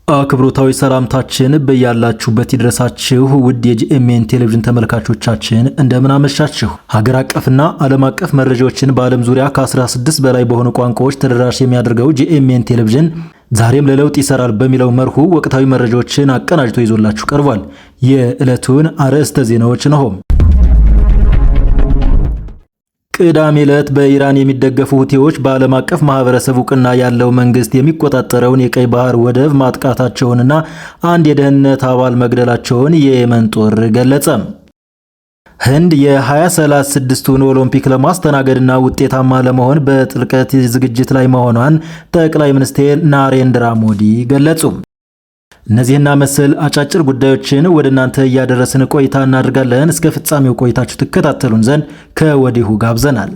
አክብሮታዊ ሰላምታችን በያላችሁበት ይድረሳችሁ። ውድ የጂኤምኤን ቴሌቪዥን ተመልካቾቻችን፣ እንደምን አመሻችሁ። ሀገር አቀፍና ዓለም አቀፍ መረጃዎችን በዓለም ዙሪያ ከ16 በላይ በሆኑ ቋንቋዎች ተደራሽ የሚያደርገው ጂኤምኤን ቴሌቪዥን ዛሬም ለለውጥ ይሰራል በሚለው መርሁ ወቅታዊ መረጃዎችን አቀናጅቶ ይዞላችሁ ቀርቧል። የዕለቱን አርዕስተ ዜናዎች እነሆ። ቅዳሜ ዕለት በኢራን የሚደገፉ ሁቲዎች በዓለም አቀፍ ማህበረሰብ እውቅና ያለው መንግስት የሚቆጣጠረውን የቀይ ባህር ወደብ ማጥቃታቸውንና አንድ የደህንነት አባል መግደላቸውን የየመን ጦር ገለጸ። ህንድ የ2036ቱን ኦሎምፒክ ለማስተናገድና ውጤታማ ለመሆን በጥልቀት ዝግጅት ላይ መሆኗን ጠቅላይ ሚኒስትር ናሬንድራ ሞዲ ገለጹ። እነዚህና መሰል አጫጭር ጉዳዮችን ወደ እናንተ እያደረስን ቆይታ እናደርጋለን። እስከ ፍጻሜው ቆይታችሁ ትከታተሉን ዘንድ ከወዲሁ ጋብዘናል።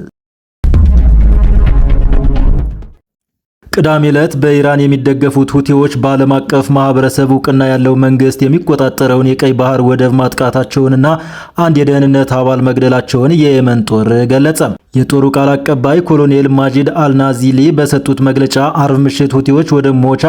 ቅዳሜ ዕለት በኢራን የሚደገፉት ሁቲዎች በዓለም አቀፍ ማህበረሰብ እውቅና ያለው መንግስት የሚቆጣጠረውን የቀይ ባህር ወደብ ማጥቃታቸውንና አንድ የደህንነት አባል መግደላቸውን የየመን ጦር ገለጸ። የጦሩ ቃል አቀባይ ኮሎኔል ማጂድ አልናዚሊ በሰጡት መግለጫ አርብ ምሽት ሁቲዎች ወደ ሞቻ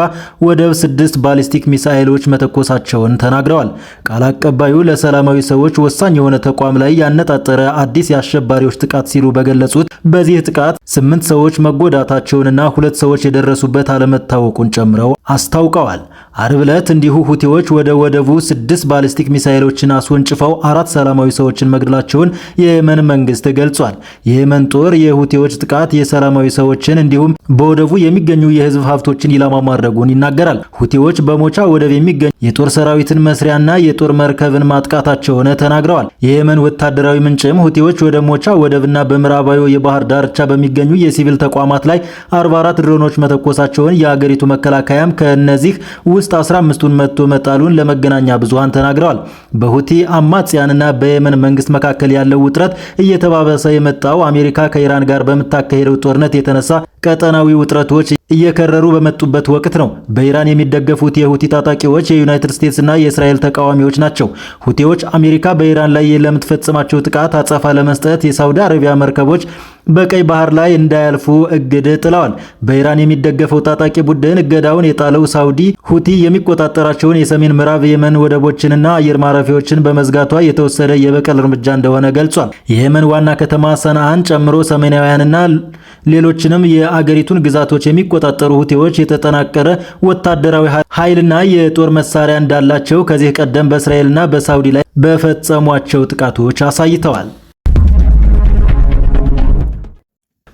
ወደብ 6 ባሊስቲክ ሚሳኤሎች መተኮሳቸውን ተናግረዋል። ቃል አቀባዩ ለሰላማዊ ሰዎች ወሳኝ የሆነ ተቋም ላይ ያነጣጠረ አዲስ የአሸባሪዎች ጥቃት ሲሉ በገለጹት በዚህ ጥቃት 8 ሰዎች መጎዳታቸውንና 2 ሰዎች የደረሱበት አለመታወቁን ጨምረው አስታውቀዋል። አርብ ዕለት እንዲሁ ሁቲዎች ወደ ወደቡ 6 ባሊስቲክ ሚሳኤሎችን አስወንጭፈው 4 ሰላማዊ ሰዎችን መግደላቸውን የየመን መንግስት ገልጿል። የየመን ጦር የሁቲዎች ጥቃት የሰላማዊ ሰዎችን እንዲሁም በወደቡ የሚገኙ የህዝብ ሀብቶችን ኢላማ ማድረጉን ይናገራል። ሁቲዎች በሞቻ ወደብ የሚገኙ የጦር ሰራዊትን መስሪያና የጦር መርከብን ማጥቃታቸውን ተናግረዋል። የየመን ወታደራዊ ምንጭም ሁቲዎች ወደ ሞቻ ወደብና በምዕራባዊ የባህር ዳርቻ በሚገኙ የሲቪል ተቋማት ላይ 44 ድሮኖች መተኮሳቸውን፣ የአገሪቱ መከላከያም ከነዚህ ውስጥ 15ቱን መትቶ መጣሉን ለመገናኛ ብዙሃን ተናግረዋል። በሁቲ አማጽያንና በየመን መንግስት መካከል ያለው ውጥረት እየተባባሰ የመጣው አሜሪካ ከኢራን ጋር በምታካሄደው ጦርነት የተነሳ ቀጠናዊ ውጥረቶች እየከረሩ በመጡበት ወቅት ነው። በኢራን የሚደገፉት የሁቲ ታጣቂዎች የዩናይትድ ስቴትስና የእስራኤል ተቃዋሚዎች ናቸው። ሁቲዎች አሜሪካ በኢራን ላይ ለምትፈጽማቸው ጥቃት አጸፋ ለመስጠት የሳውዲ አረቢያ መርከቦች በቀይ ባህር ላይ እንዳያልፉ እግድ ጥለዋል። በኢራን የሚደገፈው ታጣቂ ቡድን እገዳውን የጣለው ሳውዲ ሁቲ የሚቆጣጠራቸውን የሰሜን ምዕራብ የመን ወደቦችንና አየር ማረፊያዎችን በመዝጋቷ የተወሰደ የበቀል እርምጃ እንደሆነ ገልጿል። የየመን ዋና ከተማ ሰንዓን ጨምሮ ሰሜናውያንና ሌሎችንም የአገሪቱን ግዛቶች የሚቆጣጠሩ ሁቲዎች የተጠናቀረ ወታደራዊ ኃይልና የጦር መሳሪያ እንዳላቸው ከዚህ ቀደም በእስራኤልና በሳውዲ ላይ በፈጸሟቸው ጥቃቶች አሳይተዋል።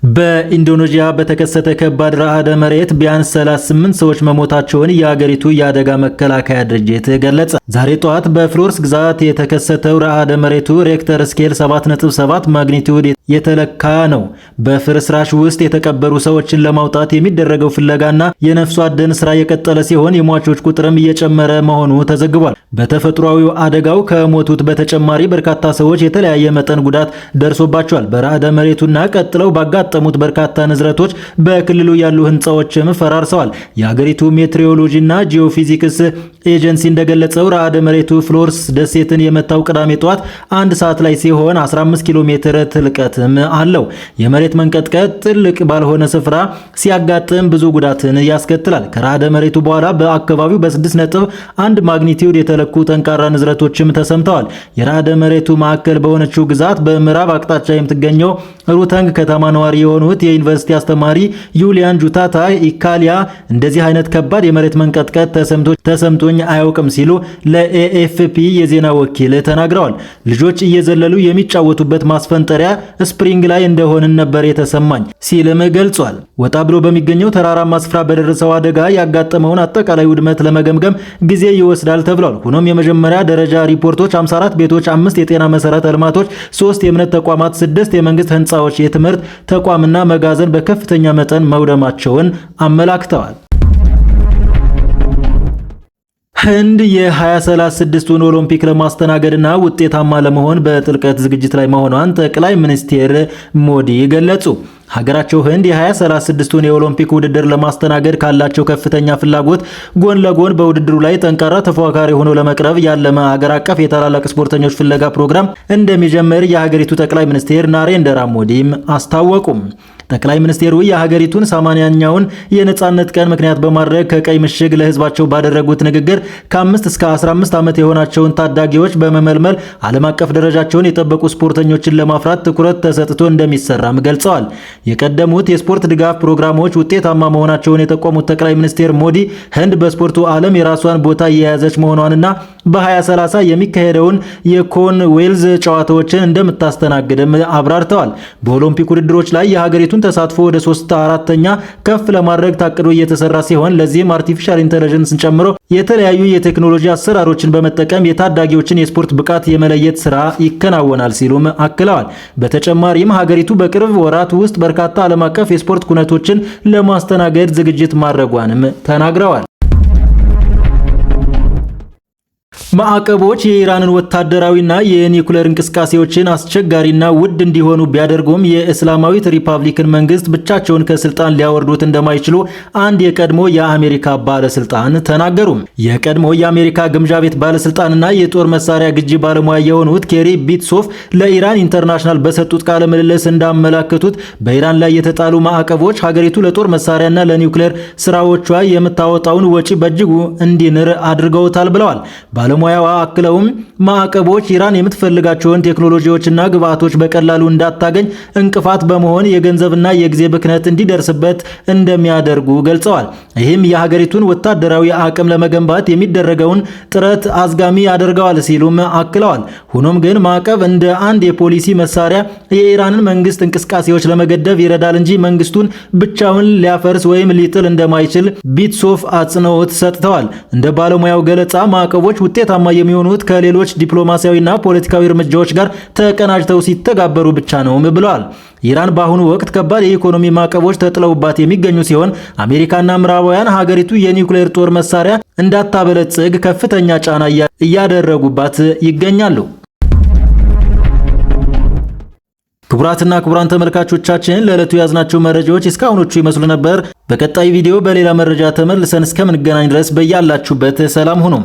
በኢንዶኔዥያ በተከሰተ ከባድ ረዓደ መሬት ቢያንስ 38 ሰዎች መሞታቸውን የአገሪቱ የአደጋ መከላከያ ድርጅት ገለጸ። ዛሬ ጠዋት በፍሎርስ ግዛት የተከሰተው ረዓደ መሬቱ ሬክተር ስኬል 7.7 ማግኒቲዩድ የተለካ ነው። በፍርስራሽ ውስጥ የተቀበሩ ሰዎችን ለማውጣት የሚደረገው ፍለጋና የነፍስ አድን ስራ የቀጠለ ሲሆን የሟቾች ቁጥርም እየጨመረ መሆኑ ተዘግቧል። በተፈጥሯዊው አደጋው ከሞቱት በተጨማሪ በርካታ ሰዎች የተለያየ መጠን ጉዳት ደርሶባቸዋል። በረዓደ መሬቱና ቀጥለው ባጋጠሙት በርካታ ንዝረቶች በክልሉ ያሉ ህንፃዎችም ፈራርሰዋል። የአገሪቱ ሜትሮሎጂና ጂኦፊዚክስ ኤጀንሲ እንደገለጸው ረዓደ መሬቱ ፍሎርስ ደሴትን የመታው ቅዳሜ ጠዋት 1 ሰዓት ላይ ሲሆን 15 ኪሎ ሜትር ጥልቀትም አለው። የመሬት መንቀጥቀጥ ጥልቅ ባልሆነ ስፍራ ሲያጋጥም ብዙ ጉዳትን ያስከትላል። ከረዓደ መሬቱ በኋላ በአካባቢው በ6.1 ማግኒቲዩድ የተለኩ ጠንካራ ንዝረቶችም ተሰምተዋል። የረዓደ መሬቱ ማዕከል በሆነችው ግዛት በምዕራብ አቅጣጫ የምትገኘው ሩተንግ ከተማ ነዋሪ የሆኑት የዩኒቨርሲቲ አስተማሪ ዩሊያን ጁታታ ኢካሊያ እንደዚህ አይነት ከባድ የመሬት መንቀጥቀጥ ተሰምቶኝ አያውቅም ሲሉ ለኤኤፍፒ የዜና ወኪል ተናግረዋል። ልጆች እየዘለሉ የሚጫወቱበት ማስፈንጠሪያ spring ላይ እንደሆንን ነበር የተሰማኝ ሲልም ገልጿል። ወጣ ብሎ በሚገኘው ተራራማ ስፍራ በደረሰው አደጋ ያጋጠመውን አጠቃላይ ውድመት ለመገምገም ጊዜ ይወስዳል ተብሏል። ሆኖም የመጀመሪያ ደረጃ ሪፖርቶች 54 ቤቶች፣ 5 የጤና መሰረተ ልማቶች፣ 3 የእምነት ተቋማት፣ 6 የመንግስት ህንፃዎች፣ የትምህርት ተቋምና መጋዘን በከፍተኛ መጠን መውደማቸውን አመላክተዋል። ህንድ የ2036ቱን ኦሎምፒክ ለማስተናገድና ውጤታማ ለመሆን በጥልቀት ዝግጅት ላይ መሆኗን ጠቅላይ ሚኒስትር ሞዲ ገለጹ። ሀገራቸው ህንድ የ2036ቱን የኦሎምፒክ ውድድር ለማስተናገድ ካላቸው ከፍተኛ ፍላጎት ጎን ለጎን በውድድሩ ላይ ጠንካራ ተፎካካሪ ሆኖ ለመቅረብ ያለመ ሀገር አቀፍ የታላላቅ ስፖርተኞች ፍለጋ ፕሮግራም እንደሚጀምር የሀገሪቱ ጠቅላይ ሚኒስትር ናሬንድራ ሞዲም አስታወቁም። ጠቅላይ ሚኒስቴሩ የሀገሪቱን 80ኛውን የነጻነት ቀን ምክንያት በማድረግ ከቀይ ምሽግ ለህዝባቸው ባደረጉት ንግግር ከ5 እስከ 15 ዓመት የሆናቸውን ታዳጊዎች በመመልመል ዓለም አቀፍ ደረጃቸውን የጠበቁ ስፖርተኞችን ለማፍራት ትኩረት ተሰጥቶ እንደሚሰራም ገልጸዋል። የቀደሙት የስፖርት ድጋፍ ፕሮግራሞች ውጤታማ መሆናቸውን የጠቆሙት ጠቅላይ ሚኒስትር ሞዲ ህንድ በስፖርቱ ዓለም የራሷን ቦታ እየያዘች መሆኗንና በ2030 የሚካሄደውን የኮመንዌልዝ ጨዋታዎችን እንደምታስተናግድም አብራርተዋል። በኦሎምፒክ ውድድሮች ላይ የሀገሪቱን ተሳትፎ ወደ 3/4 ከፍ ለማድረግ ታቅዶ እየተሰራ ሲሆን ለዚህም artificial intelligence ን ጨምሮ የተለያዩ የቴክኖሎጂ አሰራሮችን በመጠቀም የታዳጊዎችን የስፖርት ብቃት የመለየት ስራ ይከናወናል ሲሉም አክለዋል። በተጨማሪም ሀገሪቱ በቅርብ ወራት ውስጥ በርካታ ዓለም አቀፍ የስፖርት ኩነቶችን ለማስተናገድ ዝግጅት ማድረጓንም ተናግረዋል። ማዕቀቦች የኢራንን ወታደራዊና የኒውክሌር እንቅስቃሴዎችን አስቸጋሪና ውድ እንዲሆኑ ቢያደርጉም የእስላማዊት ሪፐብሊክን መንግስት ብቻቸውን ከስልጣን ሊያወርዱት እንደማይችሉ አንድ የቀድሞ የአሜሪካ ባለስልጣን ተናገሩ። የቀድሞ የአሜሪካ ግምጃ ቤት ባለስልጣንና የጦር መሳሪያ ግዢ ባለሙያ የሆኑት ኬሪ ቢትሶፍ ለኢራን ኢንተርናሽናል በሰጡት ቃለ ምልልስ እንዳመላከቱት በኢራን ላይ የተጣሉ ማዕቀቦች ሀገሪቱ ለጦር መሳሪያና ለኒውክሌር ስራዎቿ የምታወጣውን ወጪ በእጅጉ እንዲንር አድርገውታል ብለዋል። ባለሙያዋ አክለውም ማዕቀቦች ኢራን የምትፈልጋቸውን ቴክኖሎጂዎችና ግብዓቶች በቀላሉ እንዳታገኝ እንቅፋት በመሆን የገንዘብና የጊዜ ብክነት እንዲደርስበት እንደሚያደርጉ ገልጸዋል። ይህም የሀገሪቱን ወታደራዊ አቅም ለመገንባት የሚደረገውን ጥረት አዝጋሚ ያደርገዋል ሲሉም አክለዋል። ሆኖም ግን ማዕቀብ እንደ አንድ የፖሊሲ መሳሪያ የኢራንን መንግስት እንቅስቃሴዎች ለመገደብ ይረዳል እንጂ መንግስቱን ብቻውን ሊያፈርስ ወይም ሊጥል እንደማይችል ቢትሶፍ አጽንኦት ሰጥተዋል። እንደ ባለሙያው ገለጻ ማዕቀቦች ውጤታማ የሚሆኑት ከሌሎች ዲፕሎማሲያዊና ፖለቲካዊ እርምጃዎች ጋር ተቀናጅተው ሲተገበሩ ብቻ ነውም ብለዋል። ኢራን በአሁኑ ወቅት ከባድ የኢኮኖሚ ማዕቀቦች ተጥለውባት የሚገኙ ሲሆን አሜሪካና ምዕራባውያን ሀገሪቱ የኒውክሌር ጦር መሳሪያ እንዳታበለጽግ ከፍተኛ ጫና እያደረጉባት ይገኛሉ። ክቡራትና ክቡራን ተመልካቾቻችን ለዕለቱ ያዝናቸው መረጃዎች እስካሁኖቹ ይመስሉ ነበር። በቀጣይ ቪዲዮ በሌላ መረጃ ተመልሰን እስከምንገናኝ ድረስ በያላችሁበት ሰላም ሁኑም።